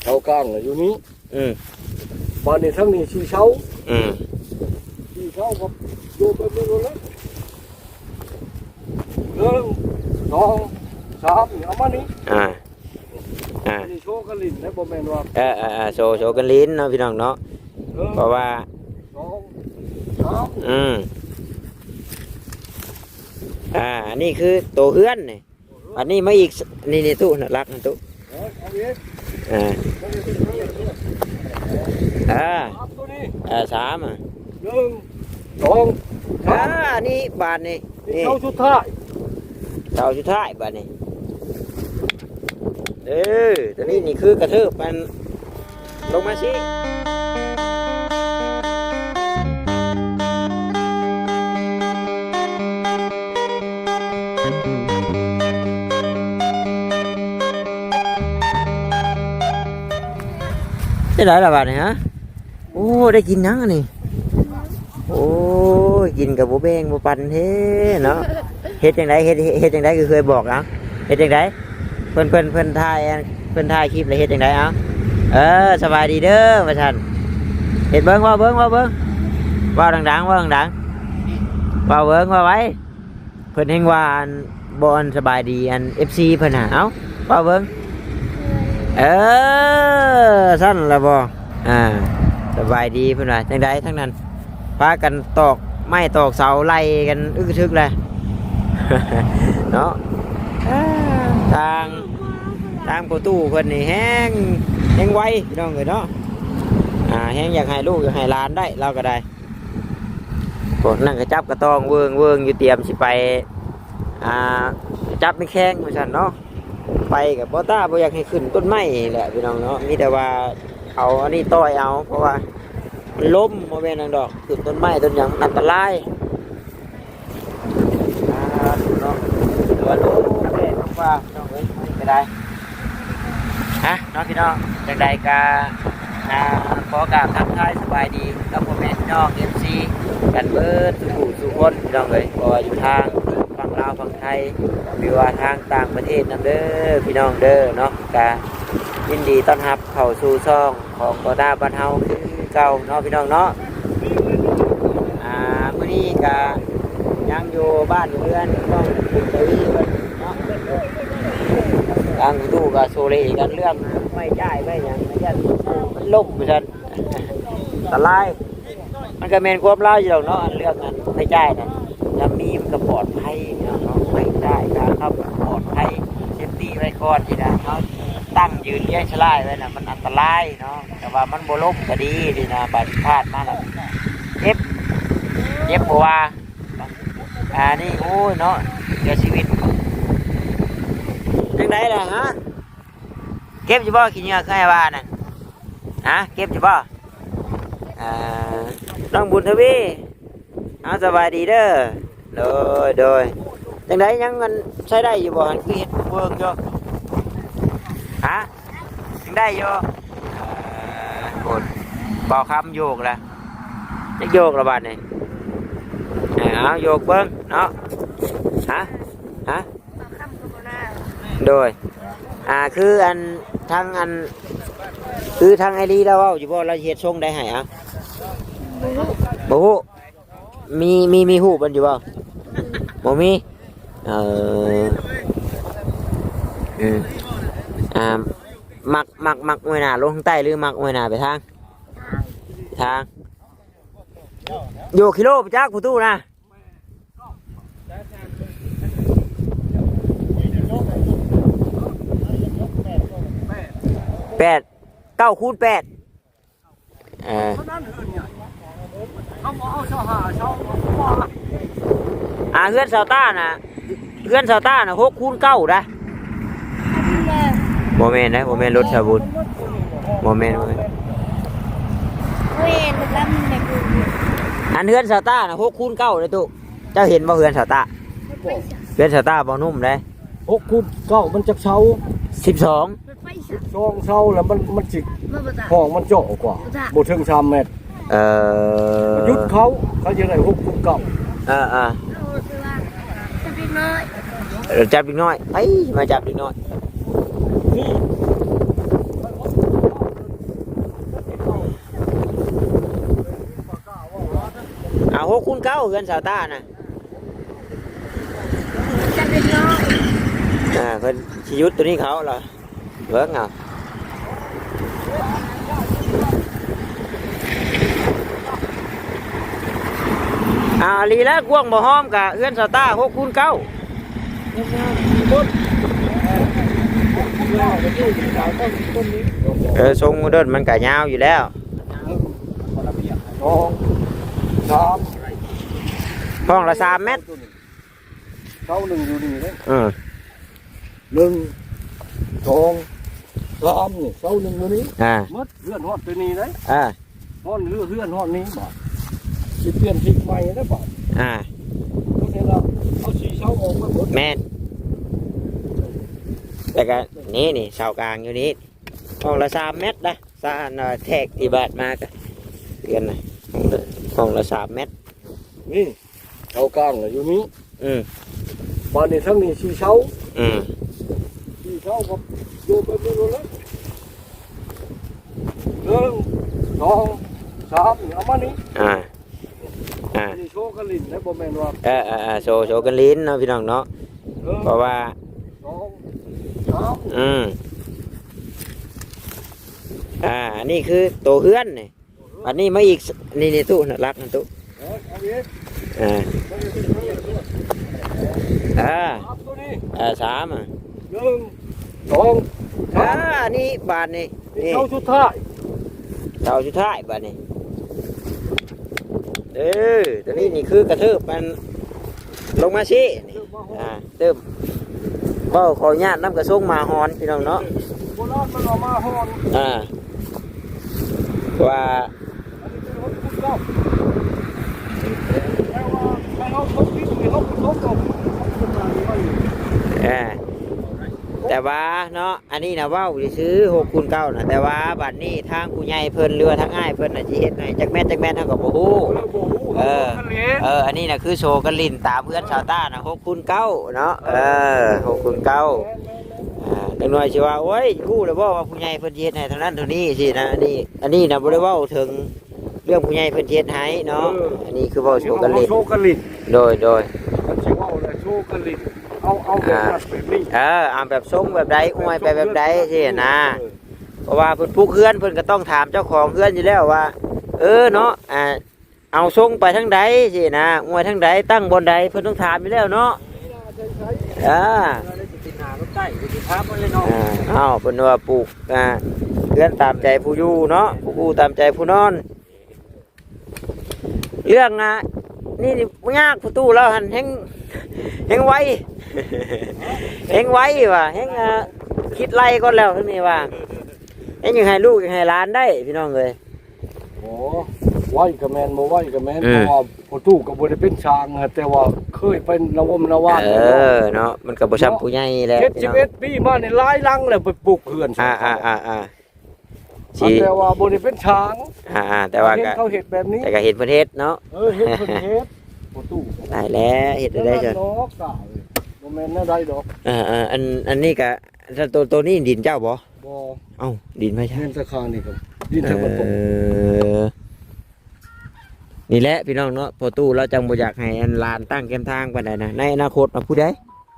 ເສົາກາງຢູ່ນີ້ ອືມ ບາດນີ້ທາງນີ້ສີ່ເສົາ ອືມ ສີ່ເສົາກໍຢູ່ແບບນີ້ໂລດແຫຼະ ໜຶ່ງ ສອງ ສາມ ນີ້ເອົາມານີ້ ອ່າ ອ່າ ນີ້ໂຊກັນຫຼິ້ນນະ ບໍ່ແມ່ນວ່າ ເອີໆໆ ໂຊ ໂຊກັນຫຼິ້ນເນາະ ພີ່ນ້ອງເນາະ ເອີ ເພາະວ່າ ສອງ ສາມ ອືມ ອ່າ ອັນນີ້ຄືໂຕເຮືອນນີ້ ອັນນີ້ມາອີກ ນີ້ ນີ້ ຕູ້ ຫຼັກຫັ້ນຕູ້ ເອີ ເອົາອີກ ອ່າ ອ່າ ສາມ ອ່າ ໜຶ່ງ ສອງ ອ່າ ສາມ ອັນນີ້ບາດນີ້ ນີ້ ເສົາສຸດທ້າຍ ເສົາສຸດທ້າຍບາດນີ້ ເອີ ຕົວນີ້ນີ້ຄືກະເທີບມັນ ລົງມາຊິ ເປັນໃດລະບາດນີ້ຮະ? ໂອ້ ໄດ້ກິນຫຍັງອັນນີ້? ໂອ້ຍ ກິນກໍບໍ່ແບ່ງບໍ່ປັນແທ້ເນາະ. ເຮັດຈັ່ງໃດ ເຮັດ ເຮັດຈັ່ງໃດ ຄືເຄີຍບອກເນາະ ເຮັດຈັ່ງໃດ? ເພິ່ນ ເພິ່ນ ເພິ່ນຖ່າຍ ເພິ່ນຖ່າຍຄລິບແລ້ວເຮັດຈັ່ງໃດ? ເອົາ ເອີ ສະບາຍດີເດີວ່າຊັ້ນ. ເຮັດເບິ່ງ ເວົ້າເບິ່ງ ເວົ້າເບິ່ງ ເວົ້າດັງໆ ເວົ້າດັງໆ ເວົ້າເບິ່ງ ເວົ້າໄວ. ເພິ່ນແຮ່ງວ່າ ອັນ ບໍ່ ອັນ ສະບາຍດີ ອັນ ເອັຟຊີ ເພິ່ນຫາ ເອົ້າ ເວົ້າເບິ່ງ. ເອີ ຊັ້ນລະບໍ? ອ່າ ສະບາຍດີ ເພິ່ນວ່າຈັ່ງໃດທາງນັ້ນ? ພາກັນຕອກໄມ້ຕອກເສົາໄລ່ກັນອຶກກະທຶກແຫຼະເນາະ. ທາງ ທາງພໍ່ຕູ້ເພິ່ນນີ້ແຮ່ງ ແຮ່ງໄວ ພີ່ນ້ອງເອີຍເນາະ. ອ່າ ແຮ່ງຢາກໃຫ້ລູກຢາກໃຫ້ຫຼານໄດ້ ລາວກໍໄດ້. ພວກນັ້ນກໍຈັບກະຕ້ອງເວີງໆຢູ່ ຕຽມຊິໄປ ອ່າ ຈັບແມງແຄງວ່າຊັ້ນເນາະ. ໄປກໍບໍ່ຕ້າ ບໍ່ຢາກໃຫ້ຂຶ້ນຕົ້ນໄມ້ແຫຼະ ພີ່ນ້ອງເນາະ. ມີແຕ່ວ່າເອົາອັນນີ້ຕ່ອຍເອົາ ເພາະວ່າມັນລົ້ມ ບໍ່ແມ່ນຫຍັງດອກ. ຂຶ້ນຕົ້ນໄມ້ຕົ້ນຫຍັງມັນອັນຕະລາຍ. ອ່າ ເນາະ ແຕ່ວ່າລົມແດດລົມຟ້າ ພີ່ນ້ອງເອີຍ ມື້ນີ້ກໍໄດ້. ອ່ະ ເນາະ ພີ່ນ້ອງ ຈັ່ງໃດກໍ ອ່າ ຂໍກາບທັກທາຍສະບາຍດີກັບພໍ່ແມ່ພີ່ນ້ອງ ເອັຟຊີ ກັນເບິດສູ່ຜູ້ສູ່ຄົນ ພີ່ນ້ອງເອີຍ ບໍ່ວ່າຢູ່ທາງຝັ່ງລາວຝັ່ງໄທ ຫຼືວ່າທາງຕ່າງປະເທດນຳເດີ ພີ່ນ້ອງເດີເນາະ. ກະຍິນດີຕ້ອນຮັບເຂົ້າສູ່ຊ່ອງ ຂອງໂຕຕາບ້ານເຮົາຄືເກົ່າເນາະ ພີ່ນ້ອງເນາະ. ອ່າ ມື້ນີ້ກະຍັງຢູ່ບ້ານຢູ່ເຮືອນນ້ອງບຸນທະວີເພິ່ນເນາະ. ທາງຕູ້ກະໂຊເລກັນເລື່ອງໄຟຈ່າຍໄຟຫຍັງ ຢ້ານມັນລົ້ມວ່າຊັ້ນ ອັນຕະລາຍ. ມັນກະແມ່ນຄວາມລາວຢູ່ດອກເນາະ ອັນເລື່ອງອັນໄຟຈ່າຍນະ ຍາມມີມັນກະປອດໄພເນາະ ໄຟຈ່າຍກະເຮົາປອດໄພ ເຊຟຕີ້ໄວ້ກ່ອນ. ທີ່ລະເຮົາຕັ້ງຢືນຮຽງສະລາຍໄວ້ນະ ມັນອັນຕະລາຍເນາະ. ແຕ່ວ່າມັນບໍ່ລົ້ມກໍດີນີ້ນະ ບາດຜ່ານມາລະເຈັບ ເຈັບບໍ່ວ່າ ອັນນີ້ ໂອ້ຍເນາະ ເສຍຊີວິດ. ຈັ່ງໃດລະຮະ? ເກັບຢູ່ບໍ່ຂີ້ເຫຍື້ອ ຄືອ້າຍວ່ານັ້ນ? ຮະ ເກັບຢູ່ບໍ່? ອ່າ ນ້ອງບຸນທະວີ ເອົາ ສະບາຍດີເດີ. ໂດຍ ໂດຍ. ຈັ່ງໃດ ຍັງ ອັນ ໃຊ້ໄດ້ຢູ່ບໍ່? ຫັ້ນຄືເຮັດເວີງຢູ່ ຮະ? ຍັງໄດ້ຢູ່. ເອີ ໂອ້ຍ ເບົາຄຳໂຍກລະ ຈັກໂຍກລະບາດນີ້. ເອີ ເອົາ ໂຍກເບິ່ງເນາະ. ຮະ? ຮະ? ໂດຍ ອ່າ ຄືອັນ ທາງອັນ ຄືທາງອ້າຍລີລາວເວົ້າຢູ່ບໍ່? ລາວເຮັດຊົງໃດໃຫ້ ເອົ້າ? ບໍ່ຮູ້ ບໍ່ຮູ້. ມີ ມີ ມີຮູບມັນຢູ່ບໍ່? ບໍ່ມີ. ເອີ ອືມ ອ່າ ມັກ ມັກ ມັກອວຍໜ້າລົງທາງໃຕ້ ຫຼືມັກອວຍໜ້າໄປທາງ ທາງ ໂຍກກິໂລໄປຈັກປະຕູນະ. ແປດ ເກົ້າຄູນແປດ. ເອີ ອ່າ ເຮືອນຊາວຕ້ານະ ເຮືອນຊາວຕ້ານະ ຫົກຄູນເກົ້າດະ. ບໍ່ແມ່ນເດ້ ບໍ່ແມ່ນລົດຊາວບຸນ ບໍ່ແມ່ນ ບໍ່ແມ່ນ. ອັນເຮືອນຊາວຕ້ານະ ຫົກຄູນເກົ້າເດ້ຕູ້. ເຈົ້າເຫັນບໍ່ເຮືອນຊາວຕ້າ? ເຮືອນຊາວຕ້າບໍ່ໜຸ່ມເດ້. ຫົກຄູນເກົ້າມັນຈັກເສົາ? ສິບສອງ ສິບສອງເສົາ ແລ້ວມັນ ມັນຊິຫ້ອງມັນເຈາະກວ່າ ບໍ່ເຖິງສາມແມັດ. ເອີ ຢຸດເຂົາ ເຂົາຈະໄດ້ຫົກຄູນເກົ້າ. ເອີໆ ຈັບເດັກນ້ອຍ ໄປມາຈັບເດັກນ້ອຍ. ນີ້ ຫົກຄູນເກົ້າ ເຮືອນສາວຕ້ານະ. ອ່າ ເພິ່ນຊິຢຸດໂຕນີ້ເຂົາລະ ເບິ່ງເອົາ. ອ່າ ອີ່ຫຼີແລ້ວ ກວ້າງບໍ່ຫອມກະເຮືອນສາວຕ້າ ຫົກຄູນເກົ້າ. ເອີ ຊົງໂມເດີນມັນກະຍາວຢູ່ແລ້ວ. ສອງ ສາມ ຫ້ອງລະສາມແມັດ. ເສົາໜຶ່ງຢູ່ນີ້ເດ້. ເອີ ໜຶ່ງ ສອງ ສາມ ນີ້ ເສົາໜຶ່ງຢູ່ນີ້. ອ່າ ໝົດ ເຮືອນຮອດແຕ່ນີ້ເດ້. ອ່າ ຮອດເຮືອນ ເຮືອນຮອດນີ້ບາດ ຊິປ່ຽນທິດໃໝ່ແລ້ວບາດ. ອ່າ ໂຕນີ້ລະ ເອົາສີ່ເສົາອອກມາໝົດ. ແມ່ນ. ແລ້ວກະນີ້ ນີ້ ເສົາກາງຢູ່ນີ້ ຫ້ອງລະສາມແມັດນະ. ສາ ອັນ ແທກທີ່ບາດມາກະເຮືອນນະ ຫ້ອງລະ ຫ້ອງລະສາມແມັດ. ນີ້ ເສົາກາງນະຢູ່ນີ້. ອືມ ບາດນີ້ທາງນີ້ສີ່ເສົາ. ອືມ ສີ່ເສົາກໍຢູ່ແບບນີ້ໂລດເລີຍ. ໜຶ່ງ ສອງ ສາມ ນີ້ ເອົາມານີ້. ອ່າ ອ່າ ນີ້ໂຊກັນຫຼິ້ນນະ ບໍ່ແມ່ນວ່າ ເອີ ເອີ ເອີ ໂຊ ໂຊກັນຫຼິ້ນເນາະ ພີ່ນ້ອງເນາະ. ເອີ ເພາະວ່າ ສອງ ສາມ ອືມ ອ່າ ອັນນີ້ຄືໂຕເຮືອນນີ້. ອັນນີ້ມາອີກ ນີ້ ນີ້ ຕູ້ນະ ຫຼັກນະ ຕູ້. ເອີ ເອົາອີກ ອ່າ ເອົາອີກ ອ່າ ສາມ ອ່ະ ໜຶ່ງ ສອງ ສາມ ອ່າ ອັນນີ້ບາດນີ້ ນີ້ ນີ້ ເສົາສຸດທ້າຍ ເສົາສຸດທ້າຍບາດນີ້. ເອີ ຕົວນີ້ນີ້ຄືກະເທີບມັນລົງມາຊີ້ນີ້ ອ່າ ເຕີມ ເວົ້າຂໍອະນຸຍາດນຳກະຊົງໝາຫອນ ພີ່ນ້ອງເນາະ. ໂບລານມັນເອົາໝາຫອນ ອ່າ ວ່າ ອັນນີ້ເປັນຫົກຄູນເກົ້າ ແຕ່ວ່າຄັນເຮົາທົບດິນນີ້ ເຮົາບໍ່ທົບດອກ ເອີ ແຕ່ວ່າເນາະ ອັນນີ້ນະເວົ້າຊື່ໆ ຫົກຄູນເກົ້ານະ ແຕ່ວ່າບາດນີ້ທາງຜູ້ໃຫຍ່ເພິ່ນ ຫຼືວ່າທາງອ້າຍເພິ່ນນະ ຊິເຮັດໃຫ້ຈັກແມັດ ຈັກແມັດ ເຮົາກໍບໍ່ຮູ້. ເອີ ເອີ ອັນນີ້ນະຄືໂຊກັນຫຼິ້ນຕາມເຮືອນສາວຕ້ານະ ຫົກຄູນເກົ້າເນາະ. ເອີ ຫົກຄູນເກົ້າ ອ່າ ຈັກໜ່ອຍຊິວ່າ ໂອ້ຍ ຮູ້ແລ້ວບໍ່ວ່າຜູ້ໃຫຍ່ເພິ່ນຊິເຮັດໃຫ້ເທົ່ານັ້ນເທົ່ານີ້ຊີ້ນະ. ອັນນີ້ ອັນນີ້ນະບໍ່ໄດ້ເວົ້າເຖິງເລື່ອງຜູ້ໃຫຍ່ເພິ່ນຊິເຮັດໃຫ້ເນາະ. ເອີ ອັນນີ້ຄືເວົ້າໂຊກັນຫຼິ້ນ ໂຊກັນຫຼິ້ນ ໂດຍ ໂດຍ ຄັນຊິເວົ້າແລ້ວໂຊກັນຫຼິ້ນ ເອົາ ເອົາແບບນັ້ນແບບນີ້ ອ່າ ເອີ ເອົາແບບຊົງແບບໃດ ອວຍໄປແບບໃດຊີ້ນະ. ເອີ ເພາະວ່າເພິ່ນປຸກເຮືອນ ເພິ່ນກໍຕ້ອງຖາມເຈົ້າຂອງເຮືອນຢູ່ແລ້ວວ່າ ເອີ ເນາະ ອ່າ ເອົາຊົງໄປທາງໃດຊີ້ນະ ອວຍທາງໃດ ຕັ້ງບ່ອນໃດ ເພິ່ນຕ້ອງຖາມຢູ່ແລ້ວເນາະ. ອ່າ ອ່າ ອ້າວ ເພິ່ນວ່າປູກ ອ່າ ເຮືອນຕາມໃຈຜູ້ຢູ່ເນາະ ຜູ້ຢູ່ຕາມໃຈຜູ້ນອນ. ເລື່ອງ ອ່າ ນີ້ ນີ້ບໍ່ຍາກ ພໍ່ຕູ້ລາວຫັ້ນແຮງ ແຮງໄວ ແຮງໄວວ່າ ແຮງ ອ່າ ຄິດໄລ່ກ່ອນແລ້ວ ທາງນີ້ວ່າ ແຮງຢາກໃຫ້ລູກຢາກໃຫ້ຫຼານໄດ້ ພີ່ນ້ອງເອີຍ. ໂອ້ ໄວກໍແມ່ນ ບໍ່ໄວກໍແມ່ນ ອືມ ເພາະວ່າພໍ່ຕູ້ກໍບໍ່ໄດ້ເປັນຊ່າງນະ ແຕ່ວ່າເຄີຍໄປນະວົມນະວານ ເອີ ເນາະ ມັນກໍບໍ່ຊ່ຳຜູ້ໃຫຍ່ແຫຼະ ເຈັດສິບເອັດປີມານີ້ຫຼາຍຫຼັງແລ້ວ ໄປປຸກເຮືອນ ອ່າໆໆໆ ຊິ ແຕ່ວ່າບໍ່ໄດ້ເປັນຊ່າງ ອ່າໆ ແຕ່ວ່າເຫັນ ກໍ ເຂົາເຮັດແບບນີ້ ແຕ່ກໍເຫັນເພິ່ນເຮັດເນາະ ເອີ ເຫັນເພິ່ນເຮັດ ພໍ່ຕູ້ ຕາຍແລ້ວ ເຮັດໄດ້ຊັ້ນ ບໍ່ແມ່ນແນວໃດດອກ ອ່າໆ ອັນ ອັນນີ້ກໍ ໂຕ ໂຕນີ້ດິນເຈົ້າບໍ່? ບໍ່ ເອົ້າ ດິນໃຜ? ແມ່ນຕາຄາງນີ້ກໍດິນທາງບ້ານຕົງ ເອີ ນີ້ແຫຼະພີ່ນ້ອງເນາະ ພໍ່ຕູ້ລາວຈັ່ງບໍ່ຢາກໃຫ້ອັນຫຼານຕັ້ງແຄມທາງປານໃດນະ ໃນອະນາຄົດນະ ຜູ້ໃດ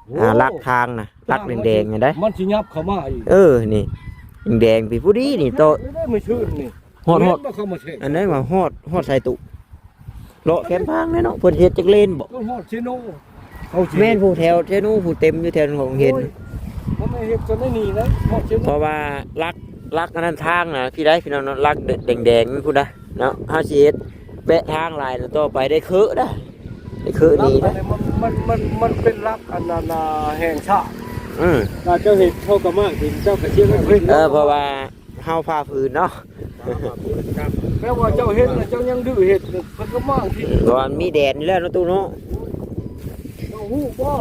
ໂອ້ ອ່າ ຫຼັກທາງນະ ຫຼັກແດງໆ ຫັ້ນໃດ໋ ມັນຊິຫຍັບເຂົ້າມາອີກ ເອີ ນີ້ ແດງໆ ພີ້ ຜູ້ດີນີ້ ໂຕ ນີ້ ມື້ຊືນນີ້ ຮອດ ຮອດ ເຫັນບໍ່ ເຂົ້າມາແຊະ ອັນໃດວ່າ ຮອດ ຮອດໃສຕູ້ ເລາະແຄມທາງແຫຼະເນາະ ເພິ່ນເຮັດຈັກເລນບໍ່? ຮອດເຊໂນ ເຂົາຊິ ແມ່ນ ຜູ້ແຖວເຊໂນ ຜູ້ເຕັມຢູ່ແຖວນັ້ນ ຂ້ອຍເຫັນ ໂອ້ຍ ມັນເຮັດຈົນໄດ້ນີ້ນະ ຮອດເຊໂນ ເພາະວ່າຫຼັກ ຫຼັກອັນນັ້ນທາງນະ ພີ່ໃດ໋ ພີ່ນ້ອງເນາະ ຫຼັກແດງໆ ພຸ້ນນະເນາະ ເຮົາຊິເຮັດແປະທາງຫຼາຍນະ ຕໍ່ໄປໄດ້ເຄີນະ ໄດ້ເຄີໜີນະ ຫຼັກອັນນີ້ມັນ ມັນ ມັນ ມັນເປັນຫຼັກອັນນັ້ນນະ ແຫ່ງຊາດ ອືມ ຖ້າເຈົ້າເຮັດ ເຂົາກໍມາກດິນ ເຈົ້າກໍເສຍເງິນ ເອີ ເພາະວ່າ ເຮົາຝ່າຝືນເນາະ ແປວ່າເຈົ້າເຮັດນະ ເຈົ້າຍັງດື້ເຮັດ ເພິ່ນກໍມາງທີ່ ເພາະວ່າມັນມີແດນຢູ່ແລ້ວເນາະ ຕູ້ເນາະ ເຈົ້າຮູ້ບໍ່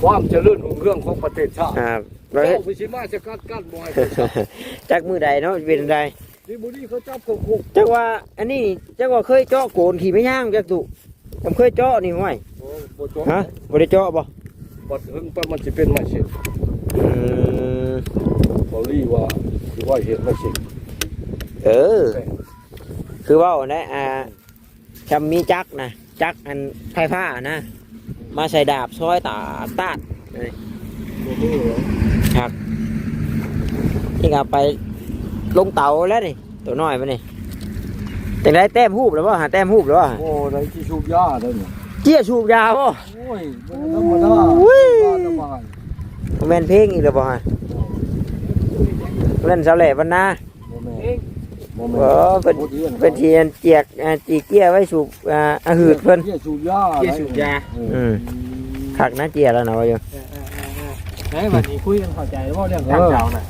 ຄວາມຈະເລີນຮຸ່ງເຮືອງຂອງປະເທດຊາດ ອ່າ ເຈົ້າໄປຊິມາສະກັດກັ້ນບໍ່ໃຫ້ ຈັກມື້ໃດເນາະ ຊິເປັນຈັ່ງໃດ ດີບໍ່ດີເຂົາຈັບເຂົ້າຄຸກ ຈັກວ່າ ອັນນີ້ ຈັກວ່າເຄີຍເຈາະໂກນຂີ້ແມ່ຍ່າງຈັກ ຕູ້ ຈຳເຄີຍເຈາະນີ້ ຫ້ວຍ ໂອ້ ບໍ່ເຈາະ ຮະ ບໍ່ໄດ້ເຈາະບໍ່? ບັດເຖິງໄປມັນຊິເປັນໄມ້ເສັກ ອືມ ເກົາຫຼີວ່າຊິໄວ້ເຮັດໄມ້ເສັກ ເອີ ຄືເວົ້າຫັ້ນແຫຼະ ອ່າ ຈຳມີຈັກນະ ຈັກອັນໄຟຟ້ານະ ມາໃສ່ດາບຊອຍຕາດຕາດ ຄັກ. ນີ້ກໍເອົາໄປລົງເຕົາແລ້ວນີ້ ໂຕນ້ອຍມັນນີ້. ຈັ່ງໃດ ແຕ້ມຮູບແລ້ວບໍ່? ຫາແຕ້ມຮູບແລ້ວບໍ່? ໂອ້ ໄດ້ຊິສູບຢາໄດ້ນີ້. ເຈ້ຍສູບຢາບໍ່? ໂອ້ຍ ບໍ່ທຳມະດາ. ໂອ້ຍ ສະບາຍ. ບໍ່ແມ່ນເພງອີກແລ້ວບໍ່? ແມ່ນສາວແຫຼ້ບັນນາ. ບໍ່ແມ່ນ ບໍ່ແມ່ນ. ເອີ ເພິ່ນ ເພິ່ນຊິອັນຈຽກ ອ່າ ຈີເກ້ຍໄວ້ສູບ ອ່າ ອາ ຫືດເພິ່ນ ເຈ້ຍສູບຢາ ເຈ້ຍສູບຢາ. ອືມ ອືມ ຄັກນະ ເຈ້ຍແລ້ວນະ ວ່າຢູ່. ເອີ ເອີ ເອີ ເອີ ເອີ ບັດນີ້ຄຸຍກັນເຂົ້າໃຈແລ້ວບໍ່ ເລື່ອງ ເອີ ທາງເຈົ້ານະ?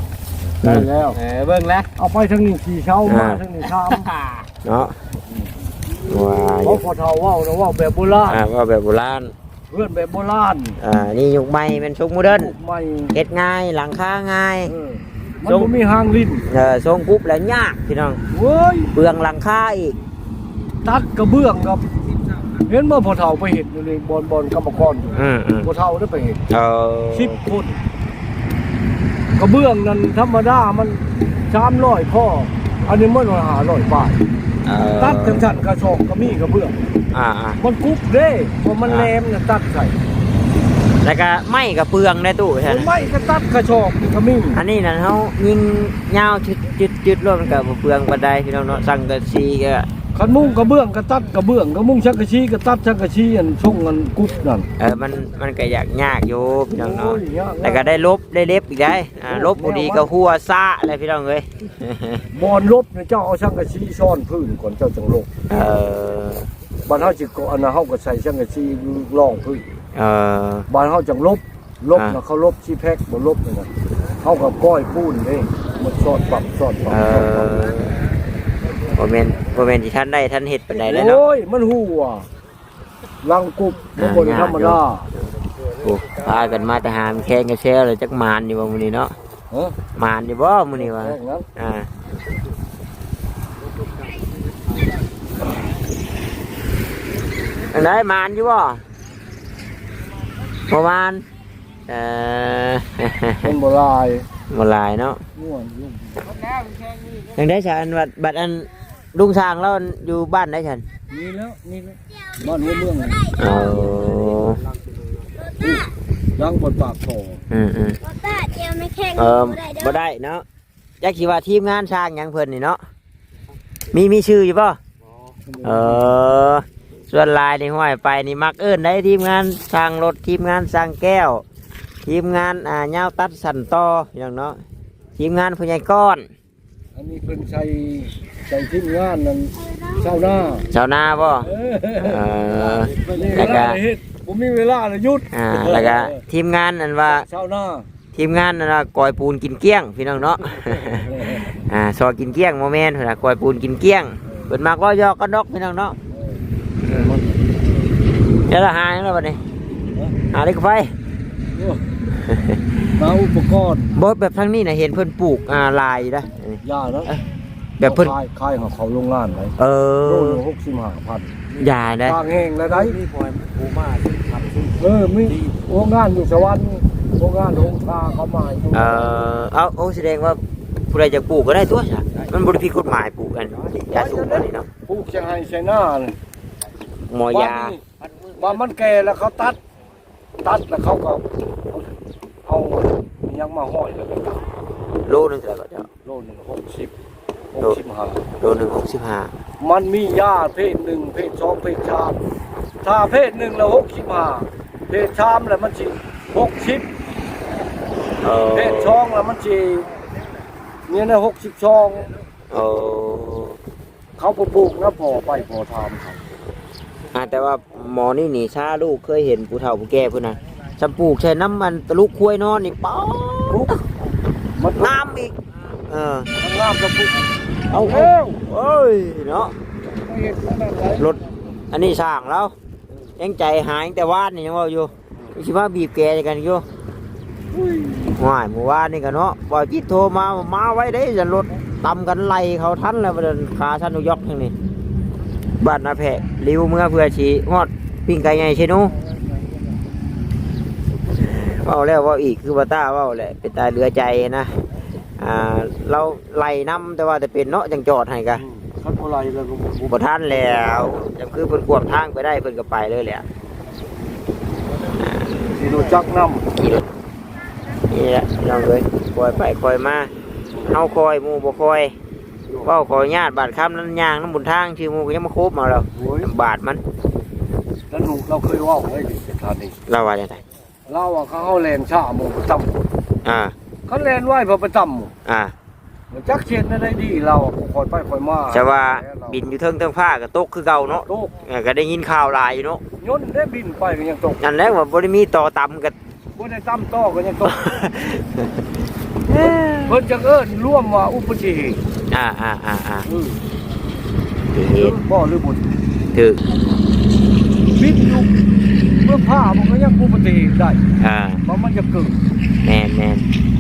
ໄດ້ແລ້ວ. ເອີ ເບິ່ງແລ້ວ ເອົາໄປທາງນີ້ສີ່ເສົາ ອ່າ ມາທາງນີ້ສາມເນາະ. ອືມ ວ່າຢູ່ ເວົ້າພໍ່ເຖົ້າເວົ້ານະ ເວົ້າແບບໂບລານ ອ່າ ເວົ້າແບບໂບລານ. ເຮືອນແບບໂບລານ ອ່າ ນີ້ຍຸກໃໝ່ແມ່ນຊົງໂມເດີນ ຍຸກໃໝ່ ເຮັດງ່າຍ ຫຼັງຄາງ່າຍ. ເອີ ມັນ ຊົງ ບໍ່ມີຮາງລິ້ນ. ເອີ ຊົງກຸບແລ້ວຍາກພີ່ນ້ອງ. ໂອ້ຍ ເປືອງຫຼັງຄາອີກ. ຕັດກະເບື້ອງກັບ ເຫັນບໍ່ ພໍ່ເຖົ້າໄປເຮັດຢູ່ໃນບ່ອນ ບ່ອນກຳມະກອນຢູ່. ອືມໆ ພໍ່ເຖົ້າໄດ້ໄປເຮັດ. ເອີ ສິບຄົນ. ກະເບື້ອງນັ້ນທຳມະດາມັນສາມຮ້ອຍພໍ ອັນນີ້ມັນຫ້າຮ້ອຍປາຍ. ເອີ ຕັດຈັ່ງຊັ້ນກະສອບກະມີກະເບື້ອງ. ອ່າໆ ມັນກຸບເດ້ ເພາະມັນ ອ່າ ແຫຼມນະ ຕັດໃສ່. ແລ້ວກະໄມ້ກະເປືອງໄດ໋ຕູ້ ໄມ້ກະຕັດກະສອບກະມີ. ອັນນີ້ນະ ເຮົາຍິງຍາວຈຶດໆໂລດ ມັນກະບໍ່ເປືອງປານໃດພີ່ນ້ອງເນາະ. ສັງກະສີກະ ຄັນມຸງກະເບື້ອງກະຕັດກະເບື້ອງ ກະມຸງສັງກະສີກະຕັດສັງກະສີ ອັນຊົງອັນກຸບນັ້ນ. ເອີ ມັນ ມັນກະຍາກ ຍາກຢູ່ພີ່ນ້ອງເນາະ. ໂອ້ຍ ຍາກ ແລ້ວກະໄດ້ຫຼົບໄດ້ເລັບອີກໄດ໋. ອ່າ ຫຼົບບໍ່ດີກະຫົວຊະແຫຼະພີ່ນ້ອງເອີຍ. ບ່ອນຫຼົບນີ້ເຈົ້າເອົາສັງກະສີຊ້ອນພື້ນກ່ອນ ເຈົ້າຈັ່ງຫຼົບ. ເອີ ບາດເຮົາຊິ ອັນນັ້ນ ເຮົາກະໃສ່ສັງກະສີລອງພື້ນ. ເອີ ບາດເຮົາຈັ່ງຫຼົບ ຫຼົບ ອ່າ ນະ ເຂົາຫຼົບຊີແພັກບໍ່ຫຼົບນະ ເຮົາກໍກ້ອຍປູນເດ້ ມັນຊອດປັບຊອດປັບ. ເອີ ຊອດປັບ. ບໍ່ແມ່ນ ບໍ່ແມ່ນຊິທັນໄດ້ທັນເຮັດປານໃດເດ້ເນາະ. ໂອ້ຍ ມັນຫົວ ຫຼັງກຸບ ມັນບໍ່ໄດ້ທຳມະດາ. ໂອ້ ພາກັນມາແຕ່ຫາມແຄງກະແຊວ ແລ້ວຈັກໝານຢູ່ບໍ່ມື້ນີ້ເນາະ? ຮະ? ໝານຢູ່ບໍ່ມື້ນີ້ວະ? ແມ່ນຫຍັງ? ອ່າ ອັນໃດ ໝານຢູ່ບໍ່? ບໍ່ໝານ. ເອີ ມັນບໍ່ຫຼາຍ ບໍ່ຫຼາຍເນາະ. ມ່ວນຢູ່. ຈັ່ງໃດຊັ້ນ ບັດ ບັດອັນລຸງຊ່າງລາວຢູ່ບ້ານໃດຊັ້ນ? ນີ້ແລ້ວ ນີ້ແລ້ວ ບ້ານຫົວເມືອງ. ເອີ ຫຼັງບ່ອນປາກທໍ່. ອືມໆ ບໍ່ໄດ້ ດຽວແມ່ແຂ້ງ ເອີ ບໍ່ໄດ້ເນາະ. ຈັກຊິວ່າທີມງານຊ່າງຫຍັງເພິ່ນນີ້ເນາະ ມີ ມີຊື່ຢູ່ບໍ່? ເອີ ສ່ວນຫຼາຍນີ້ ຫ້ວຍ ໄປນີ້ມັກເອີ້ນໄດ໋ ທີມງານຊ່າງລົດ ທີມງານຊ່າງແກ້ວ ທີມງານ ອ່າ ຍາວຕັດສັ້ນຕໍ່ ພີ່ນ້ອງເນາະ ທີມງານຜູ້ໃຫຍ່ກ້ອນ. ອັນນີ້ເພິ່ນໃສ່ ໃສ່ທີມງານນັ້ນ ຊາວນາ ຊາວນາບໍ່? ເອີ ເອີ ແລ້ວກະ ບໍ່ມີເວລາເຮັດ ບໍ່ມີເວລາລະຢຸດ. ອ່າ ແລ້ວກະທີມງານອັນວ່າ ຊາວນາ ທີມງານນັ້ນວ່າກອຍປູນກິນກ້ຽງ ພີ່ນ້ອງເນາະ. ອ່າ ຊອກິນກ້ຽງບໍ່ແມ່ນ ເພິ່ນວ່າກອຍປູນກິນກ້ຽງ. ເອີ ເພິ່ນມັກເວົ້າຫຍອກກັນດອກ ພີ່ນ້ອງເນາະ. ເອີ ເອີ ແລ້ວລະຫາຫຍັງລະບັດນີ້? ຮະ? ຫາເຫຼັກໄຟ. ໂອ້ ຫາອຸປະກອນ. ບໍ່ ແບບທາງນີ້ນະ ເຫັນເພິ່ນປູກ ອ່າ ຫຼາຍຢູ່ເດ້. ຢ່ານະ. ເອີ ແບບເພິ່ນຂາຍ ຂາຍເຂົ້າໂຮງງານໄດ໋. ເອີ ໂລລະຫົກສິບຫ້າພັນ. ຢ່າໄດ໋ ຕ່າງແຫ່ງລະໄດ໋. ມີຜູ້ມາຊື້ ເອີ ມີໂຮງງານຢູ່ສະຫວັນ ໂຮງງານຫົງຄາເຂົາມາຢູ່. ເອີ ເອົາ ໂອ້ ສະແດງວ່າຜູ້ໃດຢາກປູກກໍໄດ້ຕົວະ ມັນບໍ່ໄດ້ຜິດກົດໝາຍ ປູກອັນຢາສູບອັນນີ້ເນາະ. ປູກໃສ່ໄຮ່ໃສ່ນານີ້ ໝໍຢາ. ບາດນີ້ ບາດມັນແກ່ແລ້ວເຂົາຕັດ ຕັດແລ້ວເຂົາກໍເອົາຫຍັງມາຫ້ອຍແລ້ວກໍຕັດ. ໂລໜຶ່ງເທົ່າໃດກໍເຈົ້າ? ໂລໜຶ່ງຫົກສິບ ໂລ ຫົກສິບຫ້າ. ໂລໜຶ່ງຫົກສິບຫ້າ. ມັນມີຢາເພດໜຶ່ງ ເພດສອງ ເພດສາມ. ຖ້າເພດໜຶ່ງລະຫົກສິບຫ້າ ເພດສາມລະມັນຊິຫົກສິບ. ເອີ ເພດສອງລະມັນຊິ ນີ້ນະ ຫົກສິບສອງ. ເອີ ເຂົາບໍ່ປູກນະ ພໍ່ໄປພໍ່ຖາມເຂົາ. ອ່າ ແຕ່ວ່າໝໍນີ້ນີ້ຊາລູກເຄີຍເຫັນຜູ້ເຖົ້າຜູ້ແກ່ເພິ່ນນະ ສ່ຳປູກໃສ່ນຳອັນຕະລຸກຄວາຍນອນນີ້ ປ້າ ມັນງາມອີກ. ເອີ ມັນງາມກະປຸກ. ເອົາ ເອົາ ເອີຍເນາະ ລົດອັນນີ້ຊ່າງລາວ ຍັງໃຈຫາຍ ແຕ່ວານນີ້ຍັງເວົ້າຢູ່. ຊິມາບີບແກໃສ່ກັນຢູ່. ໂອ້ຍ ວ້າຍ ມື້ວານນີ້ກະເນາະ ບ່າວຈິດໂທມາ ມາໄວເດ້ ຊັ້ນລົດຕຳກັນໄລ່ເຂົ້າທັນແລ້ວ ບາດນັ້ນຂາສັ່ນຢູ່ຢອກທາງນີ້. ບ້ານນາແພະ ລິວເມືອເພື່ອຊິຮອດປີ້ງໄກ່ໃຫຍ່ເຊໂນ. ເວົ້າແລ້ວເວົ້າອີກ ຄືວ່າຕ້າເວົ້າແຫຼະ ເປັນຕາເຫຼືອໃຈນະ. ອ່າ ລາວໄລ່ນຳ ແຕ່ວ່າແຕ່ເປັນເນາະ ຈັ່ງຈອດໃຫ້ກະ. ອືມ ຄັນບໍ່ໄລ່ແລ້ວກໍບໍ່ ບໍ່ທັນແລ້ວ. ຈັ່ງຄືເພິ່ນຂວາມທາງໄປໄດ້ ເພິ່ນກໍໄປເລີຍແຫຼະ. ຂີ່ລົດຈັກນຳ ຂີ່ລົດ ນີ້ແຫຼະ ພີ່ນ້ອງເອີຍ ຄ່ອຍໄປຄ່ອຍມາ. ເຮົາຄ່ອຍ ໝູ່ບໍ່ຄ່ອຍ. ເວົ້າຂໍອະນຸຍາດ ບາດຄຳນັ້ນຍ່າງນຳບົນທາງ ຊື່ໝູ່ກໍຍັງມາໂຄບເອົາແລ້ວ. ໂອ້ຍ ບາດມັນ ແລ້ວໜູເຮົາເຄີຍເວົ້າໄວ້ນີ້ ສະຖານີ ລາວວ່າຈັ່ງໃດ? ລາວວ່າ ຄັນເຮົາແລ່ນຊ້າໝູ່ໄປຕຳ. ອ່າ ຄັນແລ່ນໄວເພິ່ນໄປຕຳ. ອ່າ ມັນຈັກຊິເຮັດແນວໃດດີ ລາວກໍຄ່ອຍໄປຄ່ອຍມາ. ແຕ່ວ່າບິນຢູ່ເທິງ ເທິງຟ້າກໍຕົກຄືເກົ່າເນາະ. ຕົກ ເອີ ກໍໄດ້ຍິນຂ່າວຫຼາຍຢູ່ເນາະ. ຍົນໄດ້ບິນໄປກໍຍັງຕົກ. ນັ້ນແຫຼະ ວ່າບໍ່ໄດ້ມີຕໍ່ຕຳກໍ ບໍ່ໄດ້ຕຳຕໍ່ກໍຍັງຕົກ. ເພິ່ນຈັ່ງເອີ້ນລວມວ່າອຸປະຕິເຫດ. ອ່າໆໆໆ ອືມ ອຸປະຕິເຫດ ຖືກບໍ່ ຫຼືບໍ່ຖືກ? ຖືກ. ບິນຢູ່ເມືອງຟ້າມັນກໍຍັງອຸປະຕິເຫດໄດ້. ອ່າ ເພາະມັນຈະເກີດ. ແມ່ນ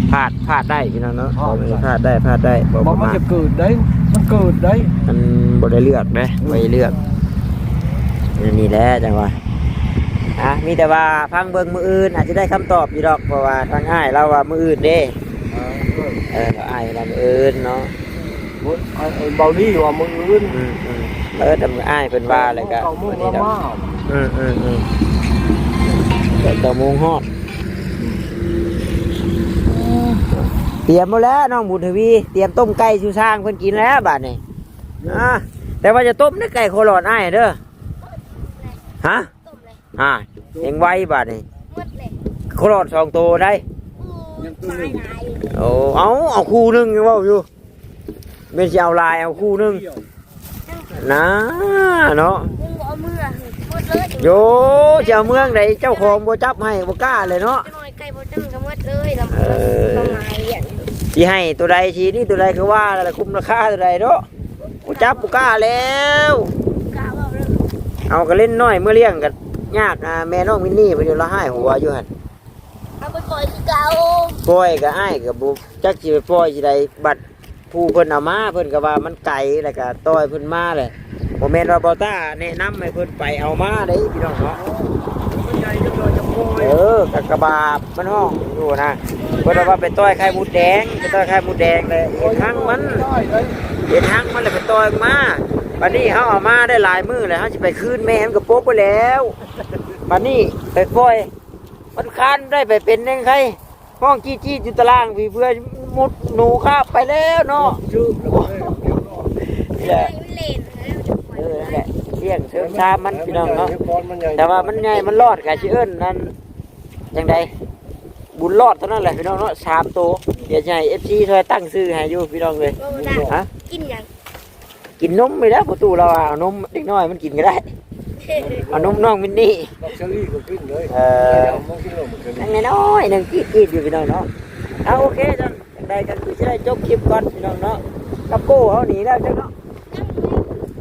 ໆ ພາດ ພາດໄດ້ພີ່ນ້ອງເນາະ. ພາດໄດ້ ພາດໄດ້ ພາດໄດ້ ບໍ່ປະມາດ. ມັນຈະເກີດໄດ້ ມັນເກີດໄດ້. ມັນບໍ່ໄດ້ເລືອກເດ້ ອືມ ບໍ່ໄດ້ເລືອກ. ອັນນີ້ແຫຼະຈັ່ງວ່າ ອ່ະ ມີແຕ່ວ່າຟັງເບິ່ງມື້ອື່ນອາດຈະໄດ້ຄຳຕອບຢູ່ດອກ ເພາະວ່າທາງອ້າຍລາວວ່າມື້ອື່ນເດ້. ເອີ ເອີ ອ້າຍລາວມື້ອື່ນເນາະ. ໂອ້ຍ ອ້າຍ ອ້າຍເບົາລີວ່າມື້ອື່ນ. ອືມໆ ເອີ ແຕ່ມື້ອ້າຍເພິ່ນວ່າແລ້ວກະ ເກົ້າໂມງ ມື້ນີ້ດອກ ລາວມາ. ອືມໆໆ ເກົ້າໂມງຮອດ. ຕຽມໝົດແລ້ວນ້ອງບຸນທະວີ ຕຽມຕົ້ມໄກ່ສູ່ຊ່າງເພິ່ນກິນແລ້ວບາດນີ້. ອ່າ ແຕ່ວ່າຈະຕົ້ມໃນໄກ່ໂຄລອດອ້າຍເດີ. ຮະ? ອ່າ ແຮງໄວບາດນີ້. ໂຄລອດສອງໂຕໄດ໋. ໂອ້ ເອົາ ເອົາຄູ່ໜຶ່ງ ຍັງເວົ້າຢູ່ ແມ່ນຊິເອົາຫຼາຍ ເອົາຄູ່ໜຶ່ງນາເນາະ. ໂຢ ຊິເອົາເມືອງໃດ ເຈົ້າຂອງບໍ່ຈັບໃຫ້ ບໍ່ກ້າເລີຍເນາະ. ເອີ ຊິໃຫ້ໂຕໃດ ຊິນີ້ໂຕໃດ ຄືວ່າລະ ຄຸ້ມລາຄາໂຕໃດເນາະ. ບໍ່ຈັບບໍ່ກ້າແລ້ວ. ເອົາກະເລັນນ້ອຍເມືອລ້ຽງກະຍາກ. ອ່າ ແມ່ນ້ອງມິນນີ້ເພິ່ນຢູ່ລະຮ້າຍຫົວຢູ່ຫັ້ນ. ເອົາໄປປ່ອຍຄືເກົ່າ. ປ່ອຍກະອ້າຍກະບໍ່ຈັກຊິໄປປ່ອຍຊິໃດ. ບັດຜູ້ເພິ່ນເອົາມາ ເພິ່ນກະວ່າມັນໄກ ແລ້ວກະຕ່ອຍເພິ່ນມາແຫຼະ. ບໍ່ແມ່ນວ່າບ່າວຕ້າແນະນຳໃຫ້ເພິ່ນໄປເອົາມາເດ້ພີ່ນ້ອງເນາະ. ເອີ ກະກະບາບ ມັນຮ້ອງຢູ່ນະ. ເພິ່ນວ່າໄປຕ່ອຍໄຂ່ມົດແດງ ໄປຕ່ອຍໄຂ່ມົດແດງແລ້ວເຫັນຮັງມັນ ເຫັນຮັງມັນແລ້ວໄປຕ່ອຍອອກມາ. ບາດນີ້ເຮົາເອົາມາໄດ້ຫຼາຍມື້ແລ້ວ ເຮົາຊິໄປຄືນແມ່ມັນກະປົກໄປແລ້ວ. ບາດນີ້ໄປປ່ອຍ ມັນຄານໄດ້ໄປເປັນຈັ່ງໃດ ຮ້ອງຈີດໆຢູ່ຕາລ່າງພີ້ ເພື່ອມຸດໜູຄາບໄປແລ້ວເນາະ. ນີ້ແຫຼະ ເອີ ນັ້ນແຫຼະ ລ້ຽງເສີມສາມັນພີ່ນ້ອງເນາະ. ແຕ່ວ່າມັນໃຫຍ່ມັນລອດກະຊິເອີ້ນນັ້ນ ຈັ່ງໃດ ບຸນລອດເທົ່ານັ້ນແຫຼະພີ່ນ້ອງເນາະ ສາມໂຕ. ດຽວຊິໃຫ້ເອັຟຊີຊ່ອຍຕັ້ງຊື່ໃຫ້ຢູ່ພີ່ນ້ອງເອີຍ. ຮະ? ກິນຫຍັງ? ກິນນົມນີ້ແຫຼະ ພໍ່ຕູ້ລາວວ່າເອົານົມເດັກນ້ອຍມັນກິນກະໄດ້. ເອົານົມນ້ອງມິນນີ້ ນ້ອງເຊີຣີກໍກິນເລີຍ. ເອີ ນ້ອງກິນນົມເຊີຣີ ຍັງນ້ອຍໆ ໜຶ່ງກີດໆຢູ່ພີ່ນ້ອງເນາະ. ເອົາ ໂອເຄ ຈັ່ງໃດກໍຄືຊິໄດ້ຈົບຄລິບກ່ອນພີ່ນ້ອງເນາະ. ກັບໂກ້ເຮົາໜີແລ້ວຈັກເນາະ.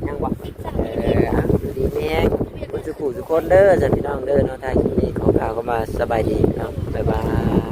ຍັງບໍ່? ເອີ ເອົາ ຢູ່ດີມີແຮງ ເບິດສູ່ຜູ້ສູ່ຄົນເດີ ຊັ້ນພີ່ນ້ອງເດີເນາະ. ທ້າຍຄລິບນີ້ຂໍກ່າວຄຳວ່າສະບາຍດີເນາະ ບາຍບາຍ.